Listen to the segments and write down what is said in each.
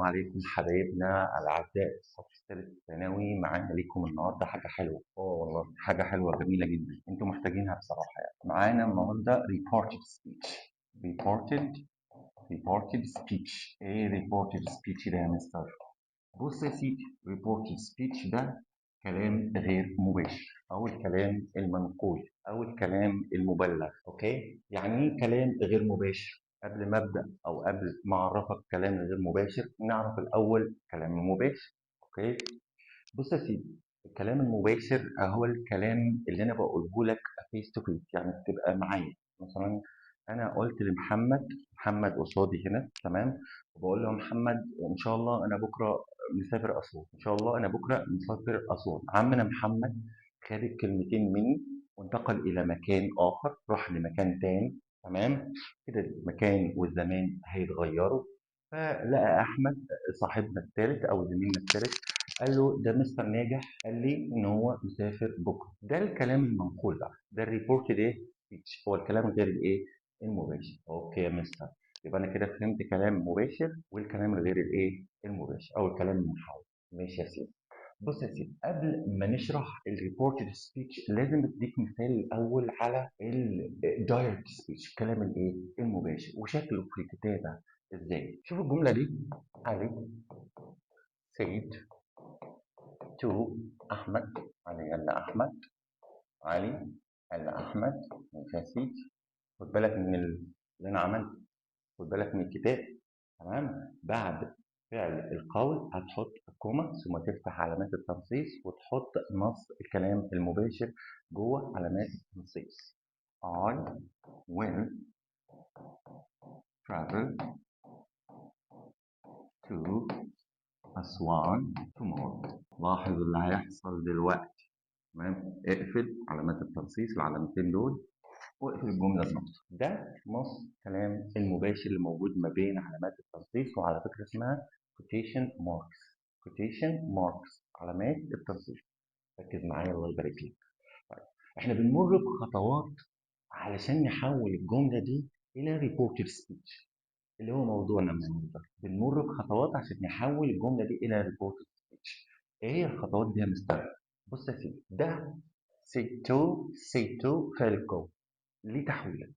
عليكم حبايبنا الأعزاء في الصف الثالث الثانوي. معانا ليكم النهارده حاجة حلوة، والله حاجة حلوة جميلة جدا، انتوا محتاجينها بصراحة. يعني معانا النهارده reported speech. reported reported speech. ايه reported speech ده يا مستر؟ بص يا سيدي، reported speech ده كلام غير مباشر او الكلام المنقول او الكلام المبلغ. okay، يعني ايه كلام غير مباشر؟ قبل ما ابدا او قبل ما اعرفك كلام غير مباشر نعرف الاول كلام المباشر. okay، بص يا سيدي، الكلام المباشر هو الكلام اللي انا بقوله لك face to face، يعني بتبقى معايا. مثلا انا قلت لمحمد، محمد قصادي هنا، تمام، وبقول له يا محمد ان شاء الله انا بكره مسافر اسوان، ان شاء الله انا بكره مسافر اسوان. عمنا محمد خد الكلمتين مني وانتقل الى مكان اخر، راح لمكان تاني، تمام كده، المكان والزمان هيتغيروا. فلقى احمد صاحبنا الثالث او زميلنا الثالث، قال له ده مستر ناجح قال لي ان هو مسافر بكره. ده الكلام المنقول بقى، ده ال reported ايه speech، هو الكلام غير الايه المباشر. okay يا مستر، يبقى انا كده فهمت كلام مباشر والكلام الغير الايه المباشر او الكلام المحاور. ماشي يا سيدي. بص يا سيدي، قبل ما نشرح ال reported speech لازم اديك مثال الاول على ال direct speech، الكلام الايه المباشر وشكله في الكتابة ازاي. شوف الجملة دي، علي said to احمد، علي قال لاحمد، علي قال لاحمد. ماشي يا سيدي، خد بالك من اللي انا عملته، خد بالك من الكتاب، تمام. بعد فعل القول هتحط comma ثم تفتح علامات التنصيص وتحط نص الكلام المباشر جوه علامات التنصيص. I will travel to أسوان tomorrow. لاحظ اللي هيحصل دلوقتي، تمام. اقفل علامات التنصيص العلامتين دول واقفل الجملة بنقطة. ده نص كلام المباشر اللي موجود ما بين علامات التنصيص، وعلى فكرة اسمها quotation marks، quotation marks علامات التنصيص. ركز معايا الله يبارك لك. طيب احنا بنمر بخطوات علشان نحول الجملة دي إلى reported speech اللي هو موضوعنا النهارده. بنمر بخطوات عشان نحول الجملة دي إلى reported speech. إيه هي الخطوات دي يا مستر؟ بص يا سيدي، ده said to، said to فعل القول ليه تحويلة.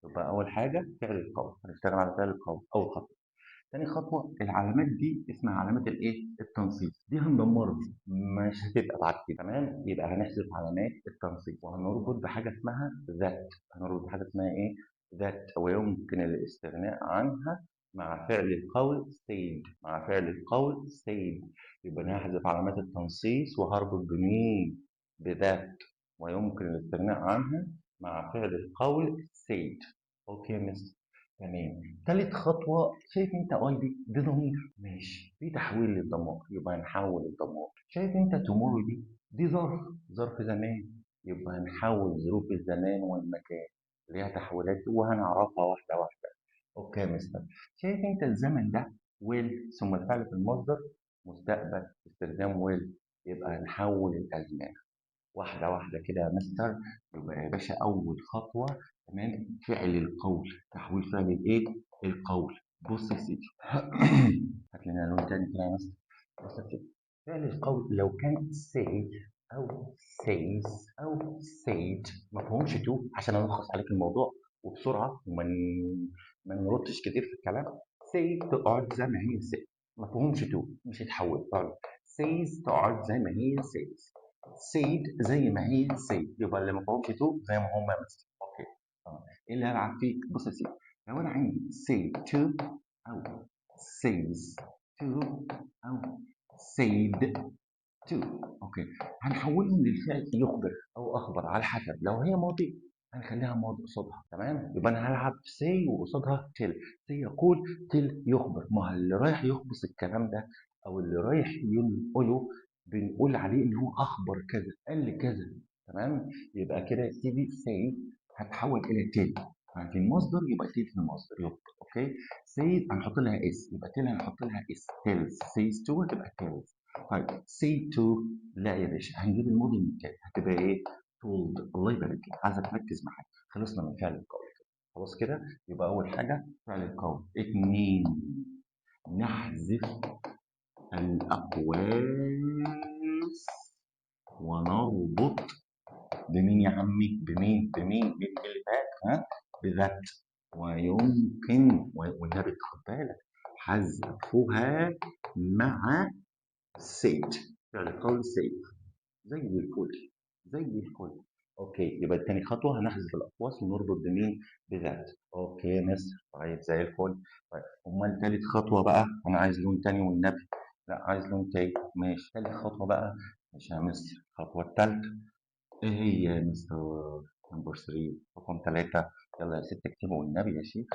يبقى أول حاجة فعل القول، هنشتغل على فعل القول أول خطوة. تاني خطوة العلامات دي اسمها علامات الإيه؟ التنصيص، دي هندمرها مش هتبقى بعد كده، تمام؟ يبقى هنحذف علامات التنصيص وهنربط بحاجة اسمها that، هنربط بحاجة اسمها إيه؟ that، ويمكن الاستغناء عنها مع فعل القول said، مع فعل القول said. يبقى أنا هحذف علامات التنصيص وهربط بمين؟ ب that، ويمكن الاستغناء عنها مع فعل القول said. okay يا مستر، تمام. تالت خطوة، شايف انت I دي ضمير، ماشي، في تحويل للضمائر، يبقى هنحول الضمائر. شايف انت tomorrow دي ظرف، ظرف زمان، يبقى هنحول ظروف الزمان والمكان اللي هي تحويلات وهنعرفها واحدة واحدة. okay يا مستر. شايف انت الزمن ده will ثم الفعل في المصدر مستقبل، استخدام will، يبقى هنحول الأزمان واحدة واحدة كده يا مستر. يبقى يا باشا أول خطوة، تمام، فعل القول، تحويل فعل الإيه؟ القول. بص يا سيدي، هات لنا لون تاني كده يا مستر. بص يا سيدي، فعل القول لو كان say أو says أو said ما فيهمش to، عشان ألخص عليك الموضوع وبسرعة وما ما نردش كتير في الكلام. say تقعد زي ما هي say، ما فيهمش to، مش هيتحول. طيب says تقعد زي ما هي says، said زي ما هي said، يبقى اللي ما فيهمش to زي ما هم يا مستر. okay تمام. ايه اللي هلعب فيه؟ بص يا سيدي، لو انا عندي say to او says to او said to، okay، هنحولهم للفعل يخبر او اخبر على حسب. لو هي ماضي هنخليها ماضي قصادها، تمام. يبقى انا هلعب say وقصادها tell، say يقول، tell يخبر. ما هو اللي رايح يخبص الكلام ده او اللي رايح ينقله بنقول عليه ان هو اخبر كذا، قال لي كذا، تمام. يبقى كده يا سيدي say هتحول الى tell، يعني في المصدر يبقى tell في المصدر يخبر. okay، say هنحط لها s، يبقى tell هنحط لها s، tells، says to هتبقى tells. طيب say to، لا يا باشا، هنجيب الماضي من tell، هتبقى ايه؟ told. الله يبارك لك، عايزك تركز معايا. خلصنا من فعل القول خلاص كده. يبقى اول حاجة فعل القول. اتنين، نحذف الأقواس ونربط بمين يا عمي؟ بمين؟ بمين؟ مين اللي فات؟ ها؟ ب that. ويمكن والنبي خد بالك حذفها مع said، فعل قول said. زي الفل زي الفل. okay، يبقى تاني خطوة هنحذف الاقواس ونربط بمين؟ ب that. okay يا مستر، طيب زي الفل. طيب امال تالت خطوة بقى، انا عايز لون تاني والنبي، لا عايز لون تاني. ماشي، تالت خطوة بقى، ماشي يا مستر. الخطوة التالتة ايه هي يا مستر؟ number 3، رقم 3. يلا يا ست اكتبوا والنبي يا شيخ.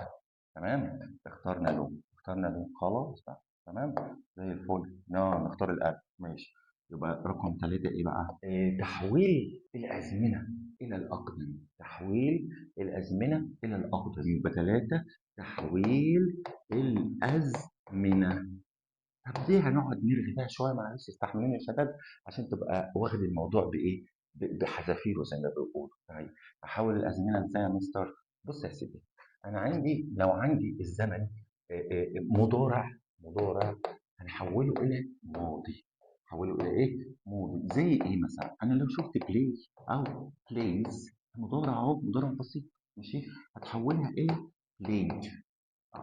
تمام، اخترنا لون، اخترنا لون خلاص بقى. تمام زي الفل. نختار القلم. ماشي، يبقى رقم 3 ايه بقى؟ إيه؟ تحويل الازمنة الى الاقدم. تحويل الازمنة الى الاقدم، يبقى 3 تحويل الازمنة. طب دي هنقعد نرغي فيها شوية، معلش استحملوني يا شباب عشان تبقى واخد الموضوع بايه؟ بحذافيره زي ما بيقولوا. طيب احول الازمنة ازاي يا مستر؟ بص يا سيدي، انا عندي لو عندي الزمن مضارع، مضارع هنحوله الى ماضي. نحوله الى ايه؟ ماضي. زي ايه مثلا؟ انا لو شفت play او plays مضارع اهو، مضارع بسيط، ماشي، هتحولها الى played،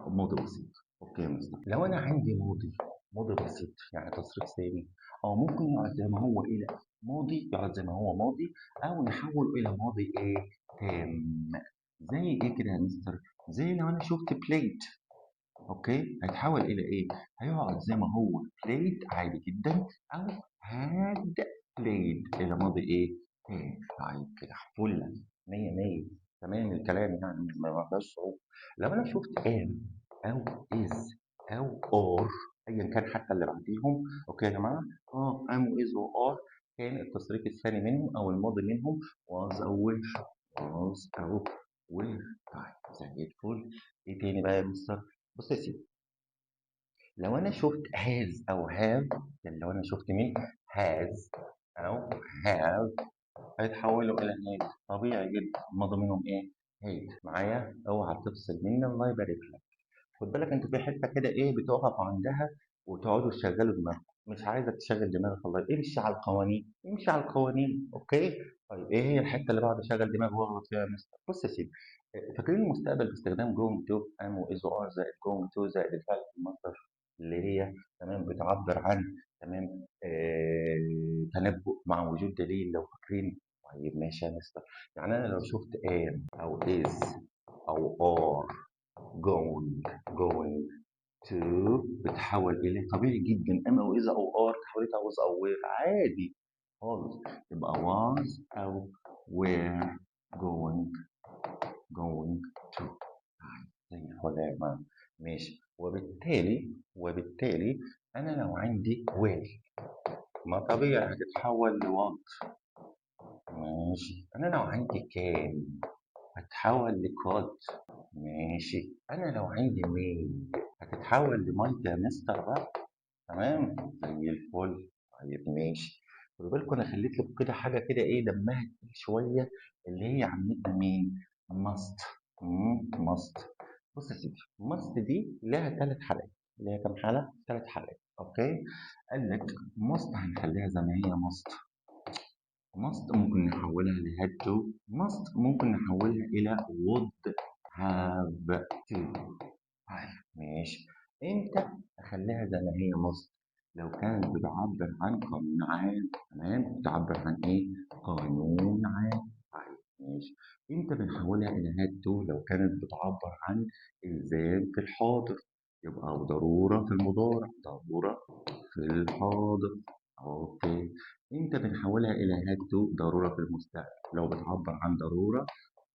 ماضي بسيط. okay يا مستر. لو انا عندي ماضي، ماضي بسيط يعني تصريف ثاني، او ممكن يقعد زي ما هو الى ماضي، يقعد زي ما هو ماضي، او نحوله الى ماضي ايه؟ تام. زي ايه كده يا مستر؟ زي لو انا شفت played، okay، هيتحول الى ايه؟ هيقعد زي ما هو played عادي جدا، او had played الى ماضي ايه؟ تام. طيب كده فله 100 100. تمام الكلام، يعني ما فيهاش صعوبة. لو انا شفت am او is او are ايا كان حتى اللي بعديهم، okay يا جماعة، am و is و are كان التصريف الثاني منهم او الماضي منهم was او were، was او were. طيب زي الفل. ايه تاني بقى يا مستر؟ بص يا سيدي، لو انا شفت has او have، يعني لو انا شفت مين؟ has او have، هيتحولوا الى had، طبيعي جدا. الماضي منهم ايه؟ had. معايا؟ اوعى تفصل مني، الله يبارك لك. خد بالك انتوا في حتة كده ايه بتقف عندها وتقعدوا تشغلوا دماغكم، مش عايزك تشغل دماغك والله، امشي على القوانين، امشي على القوانين. okay؟ طيب ايه هي الحتة اللي بقعد اشغل دماغي واغلط فيها يا مستر؟ بص يا سيدي، فاكرين المستقبل باستخدام going to، am و is و are زائد going to زائد الفعل في المصدر، اللي هي تمام بتعبر عن تمام تنبؤ مع وجود دليل، لو فاكرين. طيب ماشي يا مستر، يعني انا لو شفت am او is او are going to بتحول الى، طبيعي جدا am او is او are تحولتها was او were عادي خالص، يبقى was او were going to. طيب زي الفل يا جماعة، ماشي. وبالتالي انا لو عندي will ما طبيعي هتتحول ل would، ماشي. انا لو عندي can هتتحول ل could، ماشي. انا لو عندي may هتتحول ل might يا مستر بقى، تمام زي الفل. طيب ماشي، خدوا بالكم انا خليت لكم كده حاجة كده ايه دمها تقيل شوية، اللي هي عمتنا مين؟ must. must. بص يا سيدي، must دي لها 3 حالات، لها كام حاله؟ 3 حالات. okay، قال لك must هنخليها زي ما هي must، must ممكن نحولها ل had to، must ممكن نحولها الى would have to. طيب ماشي، امتى اخليها زي ما هي must؟ لو كانت بتعبر عن قانون عام، تمام، بتعبر عن ايه؟ قانون عام. طيب ماشي، امتى بنحولها الى had to؟ لو كانت بتعبر عن الزام في الحاضر، يبقى ضرورة في المضارع، ضرورة في الحاضر. okay، امتى بنحولها الى had to؟ ضرورة في المستقبل، لو بتعبر عن ضرورة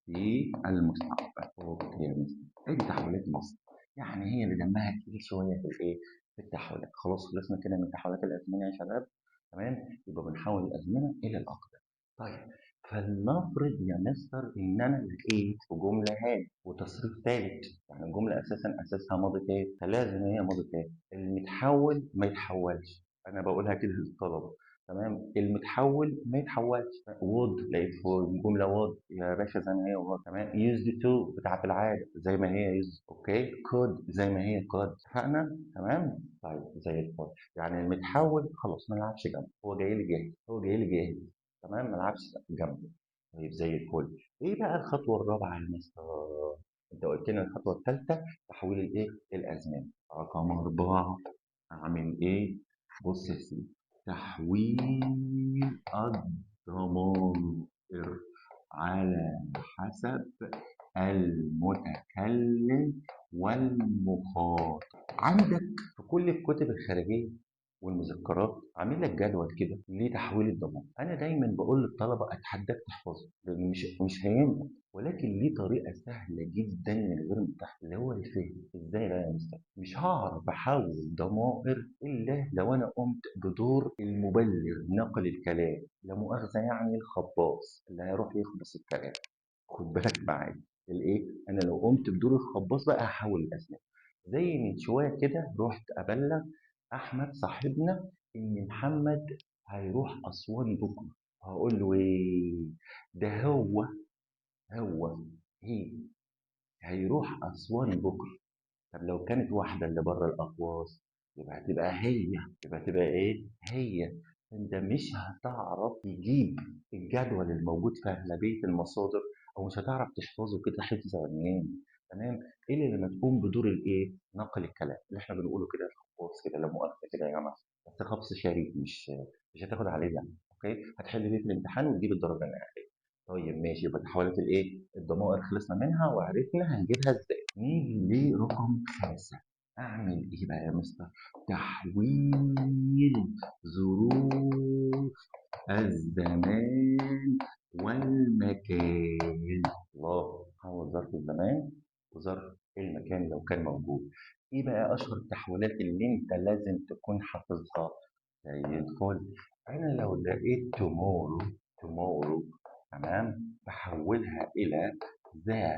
في المستقبل. okay يا مستر، ادي تحويلات must، يعني هي اللي دمها تقيل شوية في الايه؟ في التحويلات. خلاص خلصنا كده من تحويلات الازمنة يا شباب، تمام. يبقى بنحول الازمنة الى الاقدم. طيب فلنفرض يا مستر ان انا لقيت في جملة had وتصريف ثالث، يعني الجملة اساسا اساسها ماضي تام، فلازم هي ماضي تام، المتحول ما يتحولش. انا بقولها كده للطلبة، تمام. المتحول ما يتحولش. would لقيت في جملة would يا باشا زي ما هي would، تمام. used to بتاعت العادة زي ما هي used، okay. could زي ما هي could، اتفقنا؟ تمام. طيب زي الفل. يعني المتحول خلاص ما نلعبش جنبه، هو جاي لي جاهز، هو جاي لي جاهز، تمام، ما نلعبش جنبه. طيب زي الفل. ايه بقى الخطوة الرابعة يا مستر؟ انت قلت لنا الخطوة الثالثة تحويل الايه؟ الازمان. رقم 4 اعمل ايه؟ بص يا سيدي، تحويل الضمائر على حسب المتكلم والمخاطب. عندك في كل الكتب الخارجية والمذكرات عامل لك جدول كده لتحويل الضمائر. انا دايما بقول للطلبة اتحداك تحفظه، لان مش هينفع، ولكن ليه طريقه سهلة جدا من غير ما تحفظ، اللي هو الفهم. ازاي بقى يا مستر؟ مش هعرف احول ضمائر الا لو انا قمت بدور المبلغ نقل الكلام، لا مؤاخذة يعني الخباص اللي هيروح يخبص الكلام. خد بالك معايا الايه؟ انا لو قمت بدور الخباص بقى هحول الاسماء. زي من شوية كده رحت ابلغ احمد صاحبنا ان محمد هيروح اسوان بكره، هقول له ايه؟ ده هو هي هيروح اسوان بكره. طب لو كانت واحدة اللي بره الاقواس يبقى هتبقى هي، يبقى هتبقى ايه؟ هي. انت مش هتعرف تجيب الجدول الموجود في اغلبية المصادر، او مش هتعرف تحفظه كده حفظ عمياني، تمام، الا لما تقوم بدور الايه؟ نقل الكلام اللي احنا بنقوله كده، الخباص كده، لا مؤاخذة كده يا جماعة، بس خبص شريف، مش هتاخد عليه يعني، okay. هتحل بيه في الامتحان وتجيب الدرجة النهائية. طيب ماشي، يبقى تحولات الايه؟ الضمائر خلصنا منها وعرفنا هنجيبها ازاي. نيجي لرقم 5. اعمل ايه بقى يا مستر؟ تحويل ظروف الزمان والمكان. الله، حول ظرف الزمان وظرف المكان لو كان موجود. ايه بقى اشهر التحويلات اللي انت لازم تكون حافظها؟ زي الفل. انا لو لقيت tomorrow، tomorrow، تمام، بحولها الى the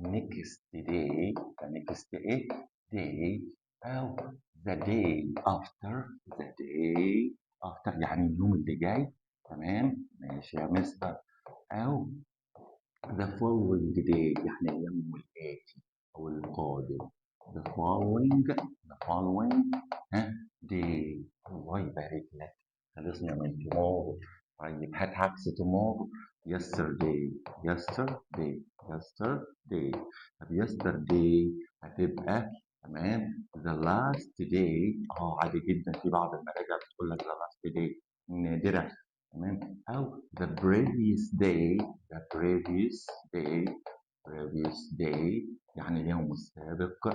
next day، the next ايه؟ day، او the day after، the day after يعني اليوم اللي جاي، تمام، ماشي يا مستر، او the following day يعني اليوم الآتي أو القادم، the following، the following ها day. الله يبارك لك، خلصنا من tomorrow. طيب هات عكس tomorrow، yesterday، yesterday، yesterday. طب yesterday هتبقى تمام the last day. عادي جدا، في بعض المراجع بتقول لك the last day نادرة، تمام، أو the previous day، the previous day، previous day يعني اليوم السابق،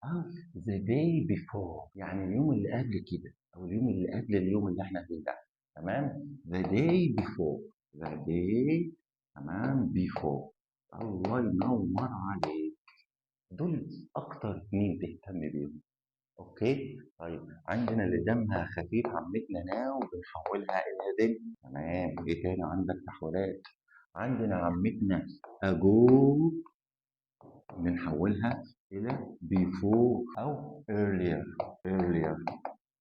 أو the day before يعني اليوم اللي قبل كده، أو اليوم اللي قبل اليوم اللي احنا فيه ده، تمام، the day before، the day تمام before. الله ينور عليك، دول أكتر اتنين تهتم بيهم، okay. طيب عندنا اللي دمها خفيف عمتنا now بنحولها الى then، تمام. ايه تاني عندك تحويلات؟ عندنا عمتنا ago بنحولها الى before او earlier، earlier،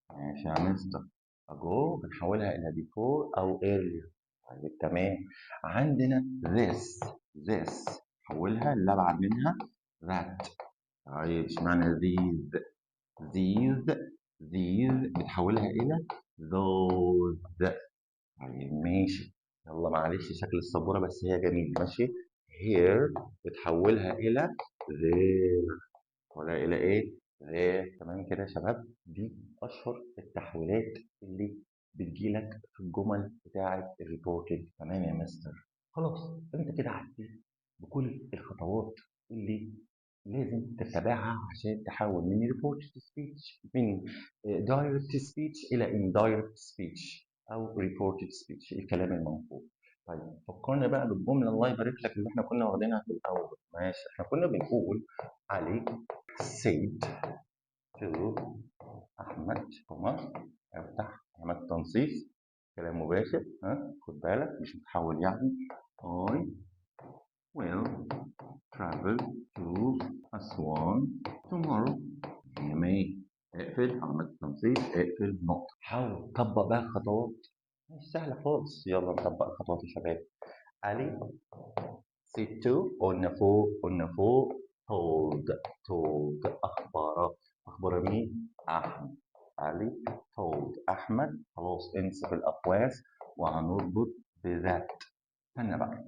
ماشي يا مستر. ago بنحولها الى before او earlier، طيب تمام. عندنا this، this حولها اللي ابعد منها that. طيب اشمعنى these؟ these، these بتحولها الى those. طيب ماشي، يلا معلش شكل السبوره بس هي جميلة، ماشي. here بتحولها الى there، تحولها الى ايه؟ there. تمام كده يا شباب، دي اشهر التحويلات اللي بتجيلك في الجمل بتاعه ال reported. تمام يا مستر، خلاص انت كده عديت بكل الخطوات اللي لازم تتبعها عشان تحول من reported speech، من direct speech الى indirect speech او reported speech، الكلام المنقول. طيب فكرنا بقى بالجملة الله يبارك لك اللي احنا كنا واخدينها في الاول، ماشي. احنا كنا بنقول علي said to احمد، comma، افتح علامات تنصيص، كلام مباشر، ها خد بالك مش متحول يعني. I will travel to أسوان tomorrow. مية مية. اقفل علامات التنصيص، اقفل نقطة. حاول طبق بقى الخطوات. مش سهلة خالص. يلا نطبق الخطوات يا شباب. علي said to، قلنا فوق، قلنا فوق told، told أخبر، أخبر مين؟ أحمد. علي told أحمد. خلاص انسى الأقواس وهنربط ب that. استنى بقى،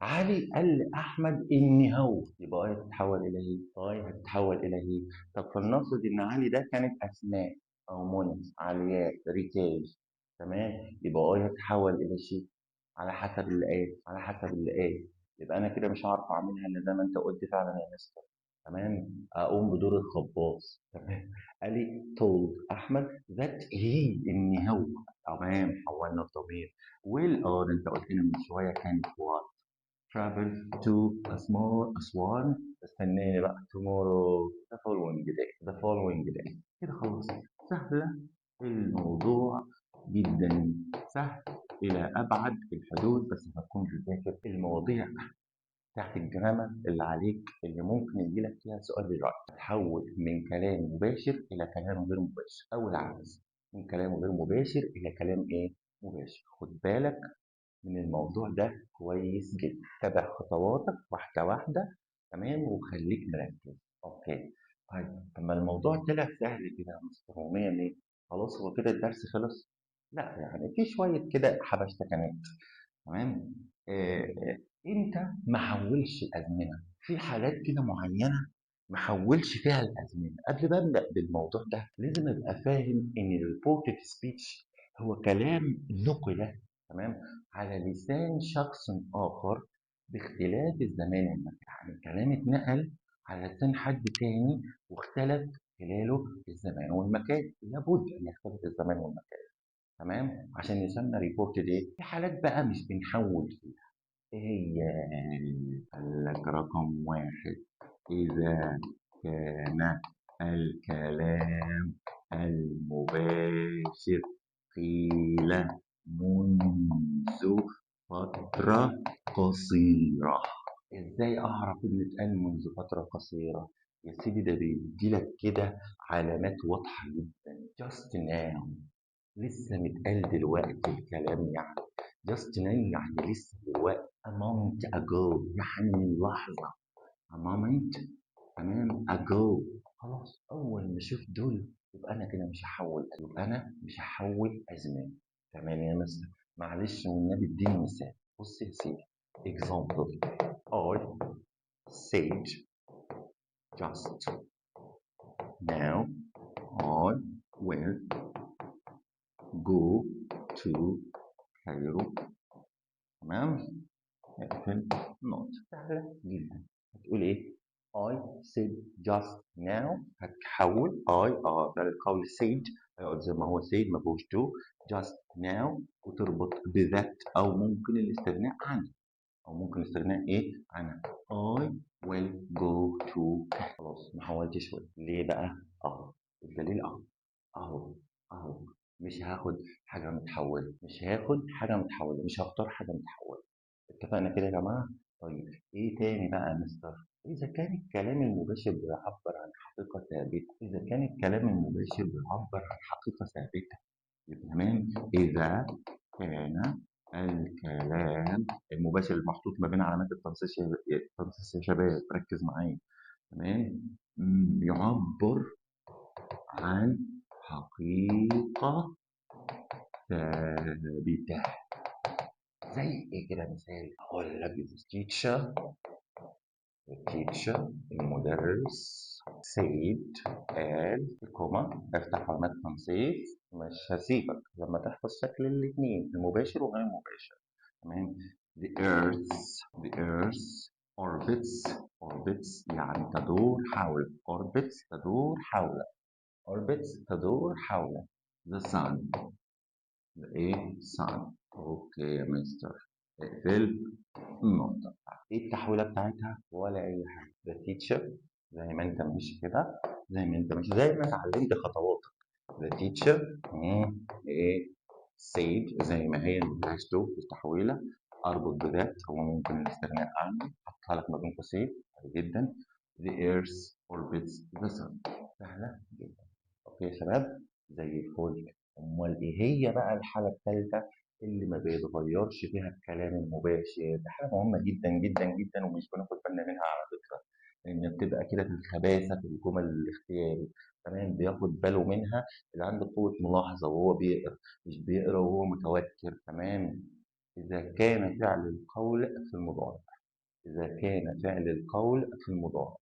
علي قال لأحمد إن هو، يبقى I هتتحول إلى he، I هتتحول إلى he. طب فلنفرض إن علي ده كانت أسماء أو منى، علياء، ريتاج، تمام؟ يبقى I هتتحول إلى she على حسب اللي قال، على حسب اللي قال. يبقى أنا كده مش هعرف أعملها إلا زي ما أنت قلت فعلا يا مستر، تمام؟ أقوم بدور الخباز، تمام؟ علي told أحمد that he، إن هو، تمام؟ حولنا الضمير. will، ده أنت قلت لنا من شوية كانت what travel to a small أسوان، استناني بقى tomorrow the following day، the following day. كده خلاص، سهلة الموضوع جدا، سهل إلى أبعد الحدود، بس هتكون بتذاكر المواضيع بتاعت ال grammar اللي عليك اللي ممكن يجيلك فيها سؤال rewrite. تحول من كلام مباشر إلى كلام غير مباشر، أو العكس، من كلام غير مباشر إلى كلام إيه؟ مباشر. خد بالك من الموضوع ده كويس جدا، تابع خطواتك واحدة واحدة، تمام؟ وخليك مركز. okay، طيب لما الموضوع طلع سهل كده يا مستر ومية مية، خلاص هو كده الدرس خلص؟ لا، يعني في شوية كده حبشتكنات، تمام؟ انت ما حولش الازمنة في حالات كده معينة، ما حولش فيها الازمنة. قبل ما ابدا بالموضوع ده لازم ابقى فاهم ان ال reported speech هو كلام نقل، تمام، على لسان شخص اخر باختلاف الزمان والمكان. يعني كلام اتنقل على لسان حد تاني واختلف خلاله الزمان والمكان، لابد ان يختلف الزمان والمكان، تمام، عشان يسمى reported ايه. في حالات بقى مش بنحول فيها، ايه هي؟ قال لك رقم 1، اذا كان الكلام المباشر قيل منذ فترة قصيرة. ازاي اعرف ان اتقال منذ فترة قصيرة؟ يا سيدي ده بيديلك كده علامات واضحة جدا. just now، لسه متقال دلوقتي الكلام، يعني just now يعني لسه دلوقتي. a moment ago يعني من لحظة، a moment، تمام، ago. خلاص أول ما أشوف دول يبقى أنا كده مش هحول، يبقى أنا مش هحول أزمان. تمام يا مستر، معلش والنبي اديني مثال. بص يا سيدي، example I said just now I will go to Cairo، تمام؟ اقفل نقطة. سهلة جدا. هتقول ايه؟ I said just now، هتحول I ده القول said هيقعد زي ما هو said ما فيهوش to، just now وتربط ب that او ممكن الاستغناء عنه، او ممكن الاستغناء ايه عنها. I will go to Cairo. خلاص ما حولتش will. ليه بقى؟ اهو الدليل، اهو اهو اهو، مش هاخد حاجة متحولة، مش هاخد حاجة متحولة، مش هختار حاجة متحولة. اتفقنا كده يا جماعة؟ طيب ايه تاني بقى يا مستر؟ إذا كان الكلام المباشر بيعبر عن حقيقة ثابتة، إذا كان الكلام المباشر بيعبر عن حقيقة ثابتة، يبقى تمام. إذا كان الكلام المباشر المحطوط ما بين علامات التنصيص، التنصيص يا شباب ركز معايا، تمام، يعبر عن حقيقة ثابتة. زي ايه كده مثال؟ اقول لك teacher، teacher المدرس، said قال، comma، افتح علامات تنصيص، مش هسيبك لما تحفظ شكل الاثنين المباشر وغير المباشر، تمام. the earth، the earth orbits، orbits يعني تدور حول، orbits تدور حول، orbits تدور حول the sun، the ايه sun. okay يا مستر، اقفل النقطة. ايه التحويلة بتاعتها؟ ولا اي حاجة. the teacher زي ما انت ماشي كده، زي ما انت ماشي، زي ما اتعلمت خطواتك. the teacher ايه said زي ما هي ما فيهاش to التحويلة، اربط ب that هو ممكن الاستغناء عنه، احطها لك ما بين قوسين جدا. the earth orbits the sun. سهلة جدا. okay يا شباب، زي الفل. امال ايه هي بقى الحالة الثالثة؟ اللي ما بيتغيرش فيها الكلام المباشر. ده حاجة مهمة جدا جدا جدا ومش بناخد بالنا منها على فكرة، لان بتبقى كده في الخباثه في الجمل الاختياري. تمام، بياخد باله منها اللي عنده قوة ملاحظة وهو بيقرا، مش بيقرا وهو متوتر. تمام، اذا كان فعل القول في المضارع، اذا كان فعل القول في المضارع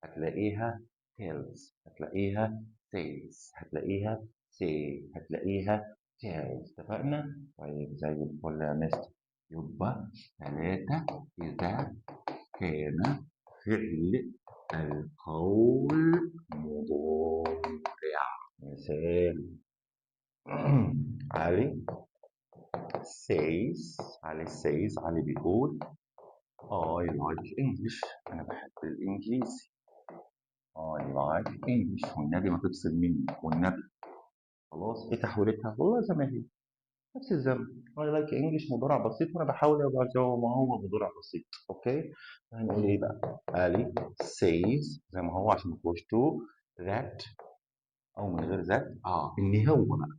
هتلاقيها tells، هتلاقيها says، هتلاقيها say، هتلاقيها tells. اتفقنا؟ طيب زي الفل يا مستر. يبقى 3 إذا كان فعل القول مضارع. مثال علي says، علي says، علي بيقول I like English، أنا بحب الإنجليزي. I like English، والنبي ما تفصل مني والنبي. خلاص، إيه تحويلتها؟ والله زي ما هي نفس الزمن. I like English مضارع بسيط، وأنا بحاول أبقى زي ما هو مضارع بسيط. okay، هنقول إيه بقى؟ علي says زي ما هو عشان ما فيهوش to that أو من غير that. إن هو بقى،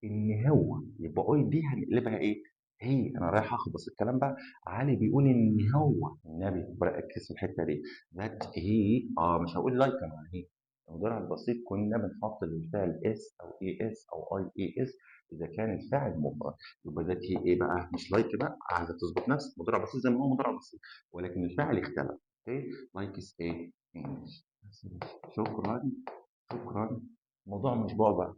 إن هو يبقى I دي هنقلبها إيه؟ هي. أنا رايح أخبص الكلام بقى. علي بيقول إن هو، النبي بركز في الحتة دي، that he، مش هقول like أنا هي. المضارع البسيط كنا بنحط للفعل s أو es أو ies إذا كان الفاعل مفرد، يبقى that he إيه بقى؟ مش like بقى، عايزة تظبط نفسك، مضارع بسيط زي ما هو مضارع بسيط، ولكن الفاعل اختلف. okay، likes إيه؟ English. شكرا شكرا. الموضوع مش بعبع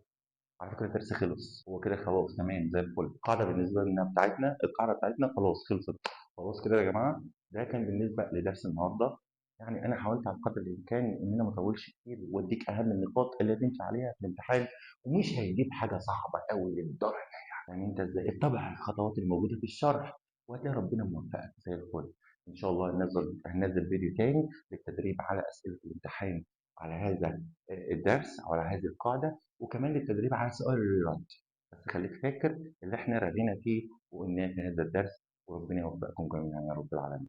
على فكرة، الدرس خلص، هو كده خلاص تمام زي الفل. القاعدة بالنسبة لنا بتاعتنا، القاعدة بتاعتنا خلاص خلصت، خلاص كده يا جماعة. ده كان بالنسبة لدرس النهاردة. يعني أنا حاولت على قدر الإمكان إن أنا ما أطولش كتير وأديك أهم النقاط اللي هتمشي عليها في الامتحان، ومش هيجيب حاجة صعبة قوي للدرجة. يعني أنت إزاي اتبع الخطوات الموجودة في الشرح وهتلاقي ربنا موفقك زي الفل. إن شاء الله هننزل فيديو تاني للتدريب على أسئلة الامتحان على هذا الدرس أو على هذه القاعدة، وكمان للتدريب على سؤال ال rewrite. بس خليك فاكر اللي احنا رغينا فيه وقلناه في هذا الدرس، وربنا يوفقكم جميعا يا رب العالمين.